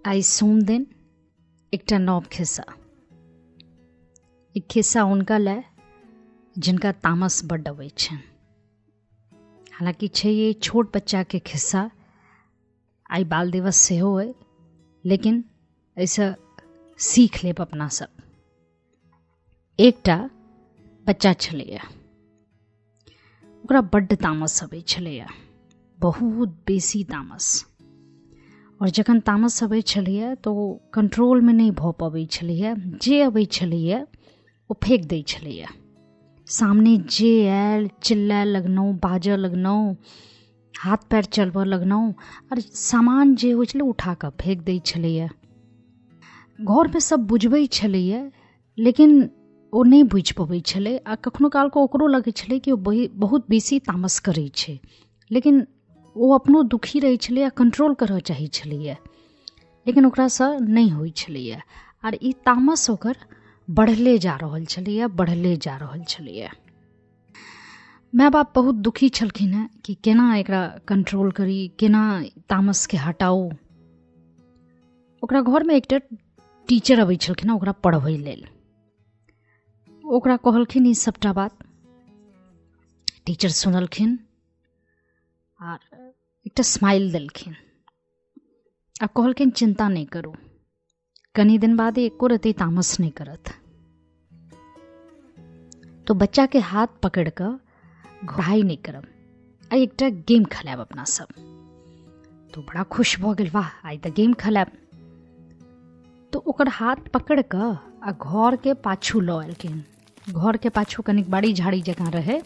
आइ सोम दिन एकटा नव खिस्सा। ई खिस्सा हुनका लए जिनका तामस बड्ड अबै छनि। हालाँकि छै ये छोट बच्चाके खिस्सा, आइ बाल दिवस सेहो अइ, लेकिन एहिसँ सीख लेब अपना सब। एकटा बच्चा छलैया, ओकरा बड्ड तामस अबै छलैया, बहुत बेसी तामस। आओर जखन तामस अबै छलैया तऽ ओ कंट्रोलमे नहि भऽ पबै छलैया, जे अबै छलैया ओ फेक दै छलैया। सामने जे आयल चिल्लाए लगलहुँ, बाजऽ लगलहुँ, हाथ पैर चलबऽ लगलहुँ, आओर सामान जे होइ छलै उठा कऽ फेक दै छलैया। घरमे सब बुझबै छलैया, लेकिन ओ नहि बुझि पबै छलै। आ कखनो कालके ओकरो लगै छलै कि ओ बहुत बेसी तामस करै छै, लेकिन ओ अपनो दुखी रहै छलै आ कंट्रोल करऽ चाहै छलैया, लेकिन ओकरासँ नहि होइ छलैया। आर ई तामस ओकर बढ़ले जा रहल छलैया, बढ़ले जा रहल छलैया। माय बाप बहुत दुखी छलखिन हेँ कि केना एकरा कंट्रोल करी, केना तामसके हटाउ। ओकरा घरमे एकटा टीचर अबै छलखिन हेँ ओकरा पढ़बै लेल। ओकरा कहलखिन ई सबटा बात। टीचर सुनलखिन आर एकटा स्माइल देलखिन आ कहलखिन चिन्ता नहि करू, कनी दिन बाद एको रत्ती तामस नहि करत। तो बच्चा के हाथ पकड़ कऽ पढ़ाइ नहि करब, आइ एकटा गेम खेलायब अपना सब। तो बड़ा खुश भऽ गेल, वाह आइ तऽ गेम खेलायब। तो ओकर हाथ पकड़ कऽ आ घरके पाछू लऽ एलखिन। घरके पाछू कनिक बाड़ी झाड़ी जकाँ रहै,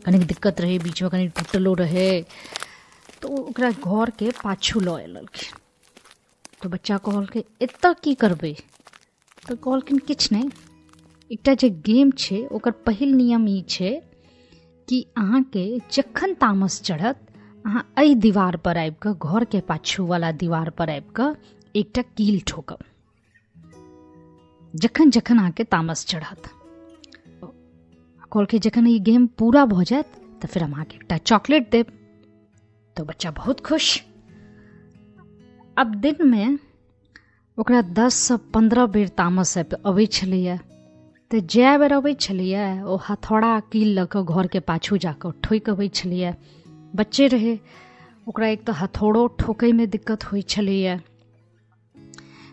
कनिक दिक्कत रहै, बीचमे कनि टूटलो रहै, तऽ ओ ओकरा घरके पाछू लऽ एलखिन। तऽ बच्चा कहलकै एतऽ की करबै? तऽ कहलखिन किछु नहि, एकटा जे गेम छै ओकर पहिल नियम ई छै कि अहाँके जखन तामस चढ़त अहाँ एहि दीवारपर आबि कऽ, घरके पाछूवला दीवारपर आबि कऽ एकटा कील ठोकब, जखन जखन अहाँके तामस चढ़त। कहलकै जखन ई गेम पूरा भऽ जायत तऽ फेर हम अहाँके एकटा चॉकलेट देब। तऽ बच्चा बहुत खुश। आब दिनमे ओकरा 10 से 15 बेर तामस अबै छलैया। तऽ जए बेर अबै छलैया ओ हथौड़ा कील लऽ कऽ घरके पाछू जाकऽ ठोकि अबै छलैया। बच्चे रहै, ओकरा एक तऽ हथौड़ो ठोकैमे दिक्कत होइ छलैया,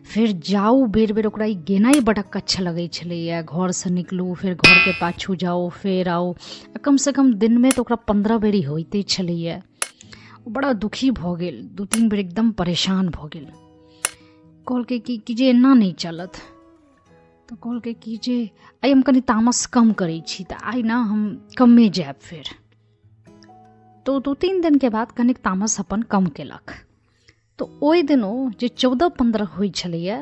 फेर जाउ बेर बेर ओकरा ई गेनाइ बड़ अकच्छ लगै छलैया। घरसँ निकलू, फेर घरके पाछू जाउ, फेर आउ, आ कमसँ कम दिनमे तऽ ओकरा 15 बेर ई होइते छलैया। ओ बड़ा दुखी भऽ गेल, 2-3 बेर एकदम परेशान भऽ गेल। कहलकै कि जे एना नहि चलत। तऽ कहलकै कि जे आइ हम कनि तामस कम करै छी, तऽ आइ ने हम कमे जायब फेर। तऽ 2-3 दिनके बाद कनिक तामस अपन कम केलक। तऽ ओहि दिन ओ जे 14-15 होइ छलैया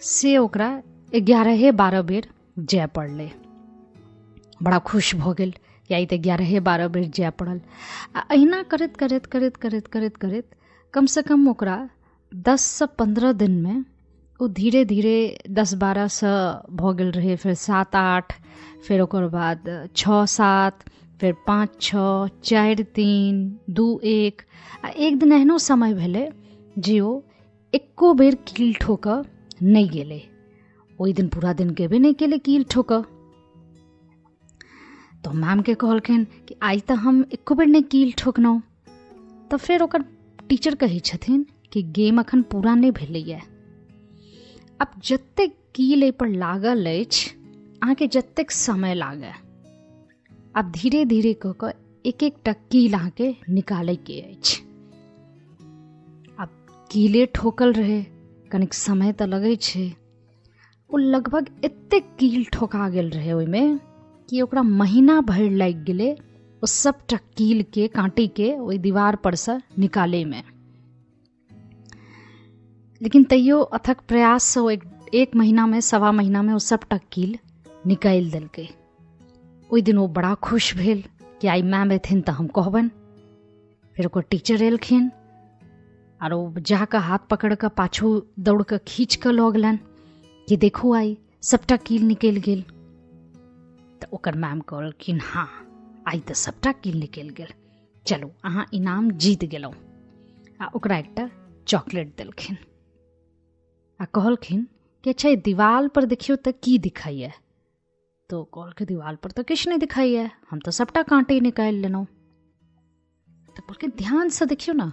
से ओकरा 11-12 बेर जाय पड़लै। बड़ा खुश भऽ गेल कि आइ तऽ 11-12 बेर जाय पड़ल। आ अहिना करैत करैत करैत करैत करैत करैत कमसँ कम ओकरा 10 से 15 दिनमे ओ धीरे धीरे 10-12 सँ भऽ गेल रहै, फेर 7-8, फेर ओकर बाद 6-7, फेर 5-6, 4-3, 2-1। आ एक दिन एहनो समय भेलै जे ओ एको बेर कील ठोकऽ नहि गेलै। ओहि दिन पूरा दिन गेबे नहि केलै कील ठोकऽ। तऽ मैमके कहलखिन कि आइ तऽ हम एको बेर नहि कील ठोकलहुँ। तऽ फेर ओकर टीचर कहै छथिन कि गेम अखन पूरा नहि भेलैया, आब जतेक कील एहिपर लागल अछि अहाँके जतेक समय लागए, आब धीरे धीरे कऽ कऽ एक एकटा कील अहाँके निकालैके अछि। आब कीले ठोकल रहै, कनिक समय तऽ लगै छै। ओ लगभग एतेक कील ठोका गेल रहै ओहिमे कि ओकरा महीना भरि लागि गेलै ओ सबटा कीलके काँटीके ओहि दीवार परसँ निकालैमे। लेकिन तैयो अथक प्रयाससँ ओ एक महीनामे 1.25 महीनामे ओ सबटा कील निकालि देलकै। ओहि दिन ओ बड़ा खुश भेल कि आइ मैम एथिन तऽ हम कहबनि। फेर ओकर टीचर एलखिन आर ओ जाकऽ हाथ पकड़ि कऽ पाछू दौड़ कऽ खींच कऽ लऽ गेलनि कि देखू आइ सबटा कील निकलि गेल। तऽ ओकर मैम कहलखिन हाँ आइ तऽ सबटा कील निकलि गेल, चलू अहाँ इनाम जीत गेलहुँ। आ ओकरा एकटा चॉकलेट देलखिन। आ कहलखिन कि अच्छा दीवाल पर देखियौ तऽ की दिखाइए। तऽ कहलकै दीवाल पर तऽ किछु नहि दिखाइए, हम तऽ सबटा काँटे निकालि लेलहुँ। तऽ कहलकै ध्यानसँ देखियौ ने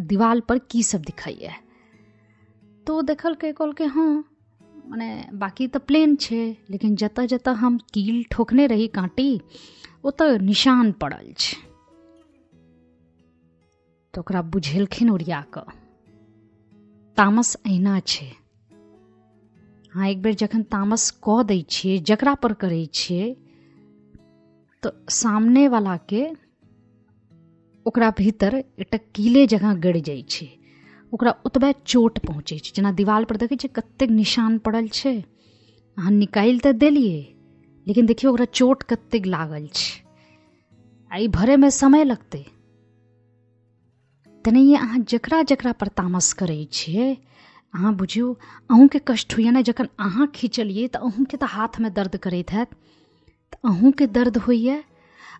दीवाल पर की सब दिखाइए। तऽ ओ देखलकै, कहलकै हँ मने बाँकी तऽ प्लेन छै, लेकिन जतऽ जतऽ हम कील ठोकने रही काँटी ओतऽ निशान पड़ल छै। तऽ ओकरा बुझेलखिन ओरिया कऽ, तामस अहिना छै। अहाँ एक बेर जखन तामस कऽ दै छियै, जकरा पर करै छियै, तऽ सामनेवलाके ओकरा भीतर एकटा कीले जकाँ गड़ि जाइ छै, ओकरा ओतबे चोट पहुँचै छै। जेना दीवाल पर देखै छियै कतेक निशान पड़ल छै, अहाँ निकालि तऽ देलियै लेकिन देखियौ ओकरा चोट कतेक लागल छै, आ ई भरैमे समय लगतै। तेनाहिए अहाँ जकरा जकरा पर तामस करै छियै, अहाँ बुझियौ अहूँके कष्ट होइए ने। जखन अहाँ खींचलियै तऽ अहूँके तऽ हाथमे दर्द करैत हैत, तऽ अहूँके दर्द होइए,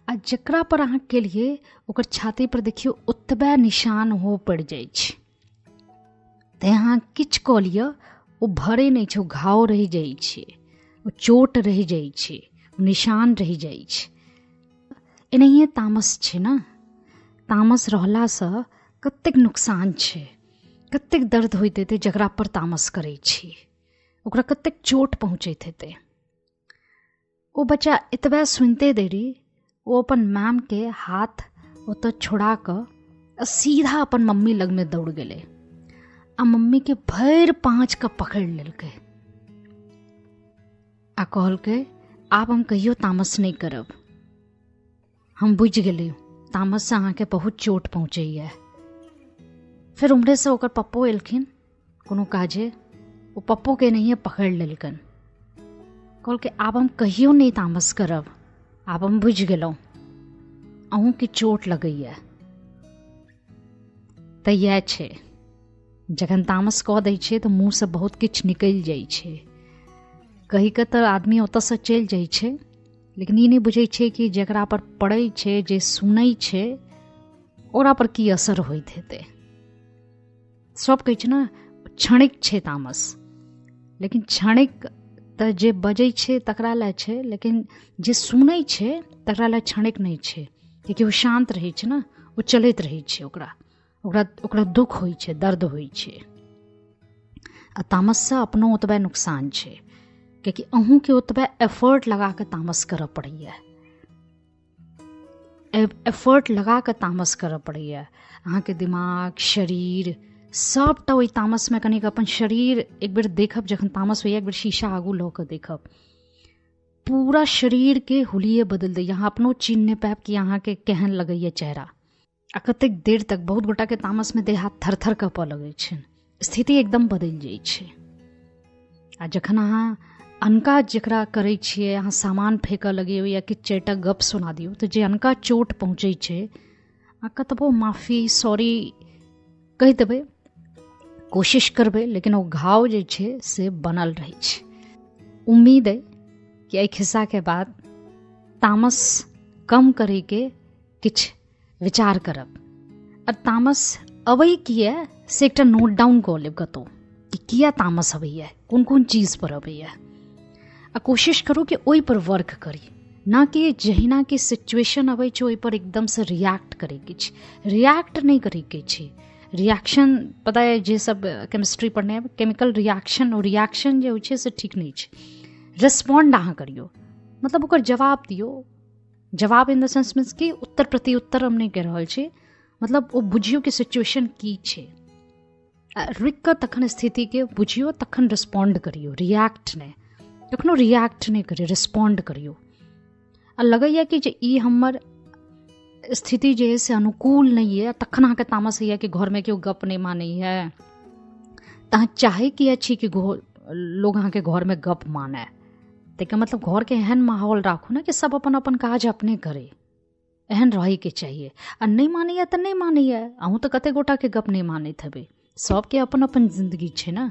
आ जकरा पर अहाँ केलियै ओकर छाती पर देखियौ ओतबे निशान ओहो पड़ि जाइ छै। तैँ अहाँ किछु कऽ लिअ, ओ भरै नहि छै, ओ घाव रहि जाइ छै, ओ चोट रहि जाइ छै, ओ निशान रहि जाइ छै। एनाहिए तामस छै ने। तामस रहलासँ कतेक नुकसान छै, कतेक दर्द होइत हेतै जकरा पर तामस करै छी, ओकरा कतेक चोट पहुँचैत हेतै। ओ बच्चा एतबे सुनिते देरी ओ अपन मैमके हाथ ओतऽ छोड़ा कऽ सीधा अपन मम्मी लगमे दौड़ गेलै आ मम्मीके भरि पाँच कऽ पकड़ि लेलकै आ कहलकै आब हम कहियो तामस नहि करब, हम बुझि गेलियै तामससँ अहाँके बहुत चोट पहुँचैए। फेर उम्हरेसँ ओकर पप्पो एलखिन कोनो काजे, ओ पप्पोके एनाहिए पकड़ि लेलकनि, कहलकै आब हम कहियो नहि तामस करब, आब हम बुझि गेलहुँ अहूँके चोट लगैए। तऽ इएह छै, जखन तामस कऽ दै छै तऽ मुँहसँ बहुत किछु निकलि जाइ छै। कहि कऽ तऽ आदमी ओतऽसँ चलि जाइ छै, लेकिन ई नहि बुझै छै कि जकरा पर पड़ै छै, जे सुनै छै, ओकरा पर की असर होइत हेतै। सब कहै छै ने क्षणिक छै तामस, लेकिन क्षणिक तऽ जे बजै छै तकरा लए छै, लेकिन जे सुनै छै तकरा लए क्षणिक नहि छै, कियाकि ओ शान्त रहै छै ने, ओ चलैत रहै छै, ओकरा ओकरा ओकरा दुःख होइ छै, दर्द होइ छै। आ तामससँ अपनो ओतबे नुकसान छै, कियाकि अहूँके ओतबे एफर्ट लगा कऽ तामस करऽ पड़ैए, एफर्ट लगा कऽ तामस करऽ पड़ैए। अहाँके दिमाग, शरीर सबटा ओहि तामसमे कनिक अपन शरीर एक बेर देखब, जखन तामस होइए एक बेर शीशा आगू लऽ कऽ देखब, पूरा शरीरके हुलिये बदलि दैए। अहाँ अपनो चिन्ह नहि पायब कि अहाँके केहन लगैए चेहरा, आ कतेक देर तक बहुत गोटाके तामसमे देह हाथ थरथर कँपऽ लगै छनि, स्थिति एकदम बदलि जाइ छै। आ जखन अहाँ अनका जकरा करै छियै, अहाँ सामान फेकऽ लगियौ या किछु चारिटा गप सुना दियौ, तऽ जे अनका चोट पहुँचै छै, अहाँ कतबो माफी सॉरी कहि देबै, कोशिश करबै, लेकिन ओ घाव जे छै से बनल रहै छै। उम्मीद अइ कि एहि खिस्साके बाद तामस कम करैके किछु विचार करब। आ तामस अबै किए से एकटा नोट डाउन कऽ लेब कतहु कि किया तामस अबैए, कोन कोन चीजपर अबैए, आ कोशिश करू कि ओहिपर वर्क करी, ना कि जहिना कि सिचुएशन अबै छै ओहिपर एकदमसँ रिएक्ट करैके छै। रिएक्ट नहि करैके छै। रिएक्शन पता अइ जे सब केमिस्ट्री पढ़ने हेबै, केमिकल रिएक्शन, ओ रिएक्शन जे होइ छै से ठीक नहि छै। रिस्पॉन्ड अहाँ करियौ, मतलब ओकर जवाब दियौ। जवाब इन the sense means कि उत्तर प्रति उत्तर हम नहि कहि रहल छी, मतलब ओ बुझियौ कि सिचुएशन की छै, आ रुकि कऽ तखन स्थितिके बुझियौ, तखन रिस्पॉन्ड करियौ, रिएक्ट नहि। कखनो रिएक्ट नहि करियौ, रिस्पॉन्ड करियौ। आ लगैए कि जे ई हमर स्थिति जे अइ से अनुकूल नहि यऽ, तखन अहाँके तामस होइए कि घरमे केओ गप नहि मानैए, तऽ अहाँ चाहै किए छी कि लोग अहाँके घरमे गप मानय? ताहिके मतलब घरके एहन माहौल राखू ने कि सब अपन अपन काज अपने करै, एहन रहैके चाहिए। आ नहि मानैए तऽ नहि मानैए, अहूँ तऽ कतेक गोटाके गप नहि मानैत हेबै, सबके अपन अपन जिन्दगी छै ने।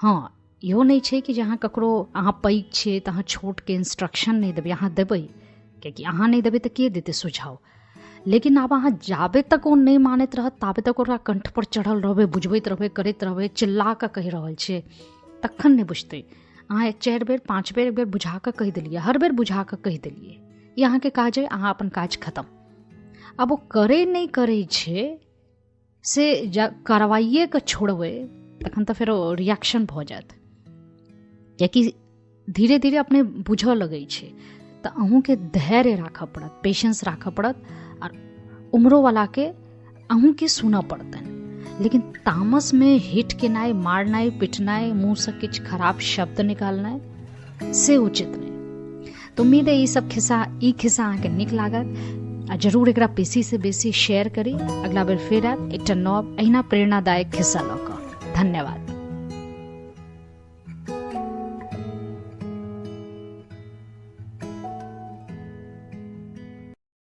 हँ, इहो नहि छै कि जे अहाँ ककरो, अहाँ पैघ छियै तऽ अहाँ छोटके इन्स्ट्रक्शन नहि देबै, अहाँ देबै, कियाकि अहाँ नहि देबै तऽ के देतै सुझाव। लेकिन आब अहाँ जाबे तक ओ नहि मानैत रहत ताबे तक ओकरा कण्ठपर चढ़ल रहबै, बुझबैत रहबै, करैत रहबै, चिल्ला कऽ कहि रहल छियै, तखन नहि बुझतै। अहाँ 4 बेर 5 बेर एक बेर बुझा कऽ कहि देलियै, हर बेर बुझा कऽ कहि देलियै, ई अहाँके काज अइ, अहाँ अपन काज खतम। आब ओ करै नहि करै छै से कार्रवाइए कऽ छोड़बै तखन तऽ फेर ओ रिएक्शन भऽ जायत, कियाकि धीरे धीरे अपने बुझऽ लगै छै। तऽ अहूँके धैर्य राखऽ पड़त, पेशेंस राखऽ पड़त, आर उम्रोवलाके अहूँके सुनऽ पड़तनि। लेकिन तामसमे हिट केनाइ, मारनाइ, पिटनाइ, मुँहसँ किछु खराब शब्द निकालनाइ से उचित नहि। तऽ उम्मीद अइ ई खिस्सा अहाँके नीक लागत आ जरूर एकरा बेसीसँ बेसी शेयर करी। अगला बेर फेर आयब एकटा नव अहिना प्रेरणादायक खिस्सा लऽ कऽ। धन्यवाद।